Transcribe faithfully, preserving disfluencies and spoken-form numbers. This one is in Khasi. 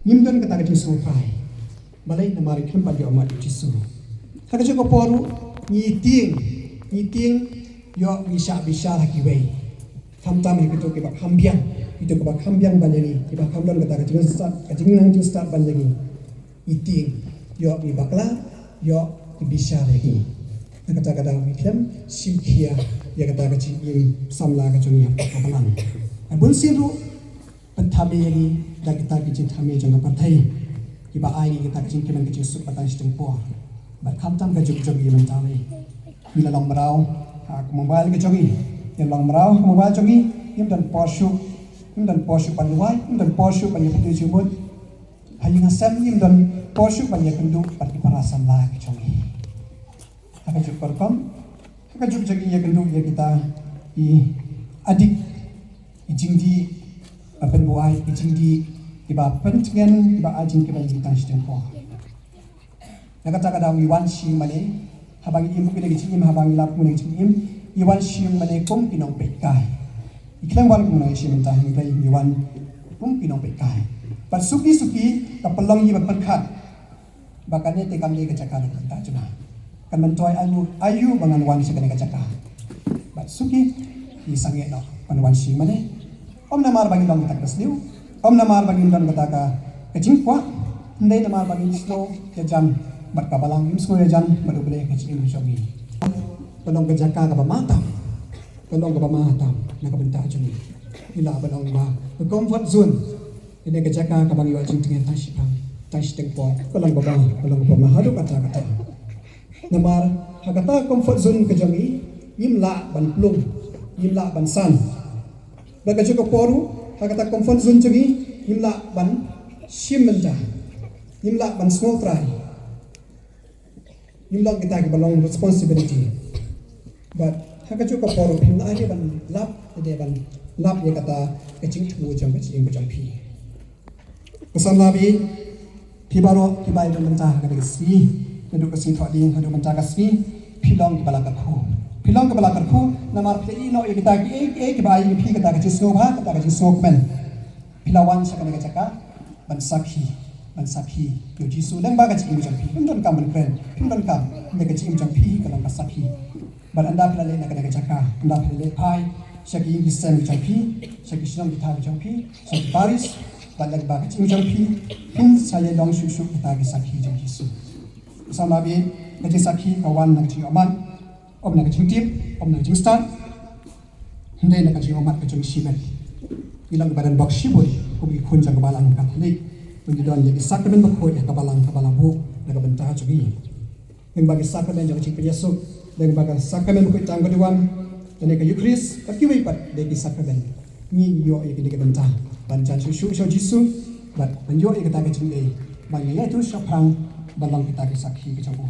Ngim don kata ka jingsngewthuh. Balei? Namar ngi khlem pat ïoh mad ïa u Jisu. Ha kajuh ka por ruh ngi tieng, ngi tieng ïoh ngi shah bishar ha kiwei. Khamtam ha kito kiba kham biang, kito kiba kham biang ban ïa ngi, kiba kham don kata ka jingstad, ka jingnang jingstad ban ïa ngi. Ngi tieng ïoh ngi bakla, ïoh ngi bishar ïa ki. Na kata ka daw ngi khlem shim khia ïa kata ka jingim samla ka jong ngi ha ka balang. Ai bunsien ruh pynthame ïa ngi da kita ki jingthame jong ka pyrthei kiba ai ngi kita ki jingkmen ki jingsuk ba tang shiteng por. Bad khamtam ka juk jong ngi mynta lei. Ngi la long mraw ha ka mobile ka jong ngi. Ngi la long mraw ha ka mobile jong ngi. Ngim don por shuh, ngim don por shuh ban duwai, ngim don por shuh ban ïa pynduh jingmut. Ha ïing ha sem ngim don por shuh ban ïa kynduh bad ki para samla ki jong ngi. Ha ka juk ka rukom, ha ka juk jong ngi ïa kynduh ïa kita ki adik, ki jingdih ba pynbuaid, ki jingdih kiba pyntngen, kiba ai jingkmen ïa ngi tang shiteng por. Na kata ka daw ngi wan sha ïing mane, haba ngi im kum kine ki jingim, haba ngi lap kum kine ki jingim, ngi wan sha ïing mane kum ki nongpeitkai. Ngi khlem wan kum nongïashim bynta, hynrei ngi wan kum ki nongpeitkai. Bad suki suki ka pynlong ïa ngi ban pyrkhat ba kane te kam dei ka jaka na ka bynta jong nga. Kan myntoi aïu, aïu ba ngan wan sha kane ka jaka. Bad suki ngi sangeh noh ban wan sha ïing mane. Ym namar ba ngim don kata ka sliew, ym namar ba ngim don kata ka, ka jingkwah, hynrei namar ba ngim sngew ïajan bad ka balang, ngim sngew ïajan bad U Blei ha ka jingim jong ngi. Ka long ka jaka kaba ma tam, ka long kaba ma tam na ka bynta jong ngi. Ngi lah ban ong ba ka comfort zone. Kane ka jaka kaba ngi ïoh jingtngen tang shipang, tang shiteng por, ka long kaba, ka long kaba ma haduh katta katta. Namar ha kata comfort zone ka jong ngi, ngim lah ban plung, ngim lah ban san. Bad kajuh ka por ruh, ha kata comfort zone jong ngi, ngim lah ban shim bynta, ngim lah ban sngewthuh. Ngim long kita kiba long responsibility. Bad ha kajuh ka por ruh phim lah ïa ban lap, ïa ban lap ïa kata ka jingthmu jong ka jingim ka jong phi. Ka samla ba ïeit, phi baroh kiba ïadon bynta ha kane ka sngi, naduh ka sngi Thohdieng haduh mynta ka sngi, phi long kiba la kyrkhu. Phi long kiba la kyrkhu namar phi la ïeh noh ïa kita kiei kiei kiba ai ïa phi kata ka jingsngewbha, kata ka jingsngewkmen. Phi la wan sha kane ka jaka ban sakhi, ban sakhi ïa u Jisu lyngba ka jingim jong phi. Phim donkam ban kren, phim donkam, ïa ka jingim jong phi ka long ka sakhi. Bad ynda phi la leit na kane ka jaka, ynda phi la leit phai sha ki ïing ki sem ki jong phi, sha ki shnong ki thaw ki jong phi, sha ki parish, bad lyngba ka jingim jong phi, phin sa ïa long shuh shuh kita ki sakhi jong u Jisu. Samla ba ïeit, ka jingsakhi ka wan na ka jingïohmad, ym na ka jingtip, ym na ka jingstad, hynrei na ka jingïohmad ka jong ngi shimet. Ngi long kiba don bok shibun kum ki khun jong ka balang Katholik. Ba ngi don ïa ki sakramen bakhuid ha ka balang kaba la buh na ka bynta jong ngi. Lyngba ki sakramen jong ka jingpynïasuk, lyngba ka sakramen bakhuid tam ka duwan, lane ka Eucharist, bad kiwei pat de ki sakramen. Ngi ïoh ïa kine ki bynta ban jan shuh shuh sha u Jisu, bad ban ïoh ïa kata ka jingïeit ban ïaid shaphang ban long kita ki sakhi ka jong u.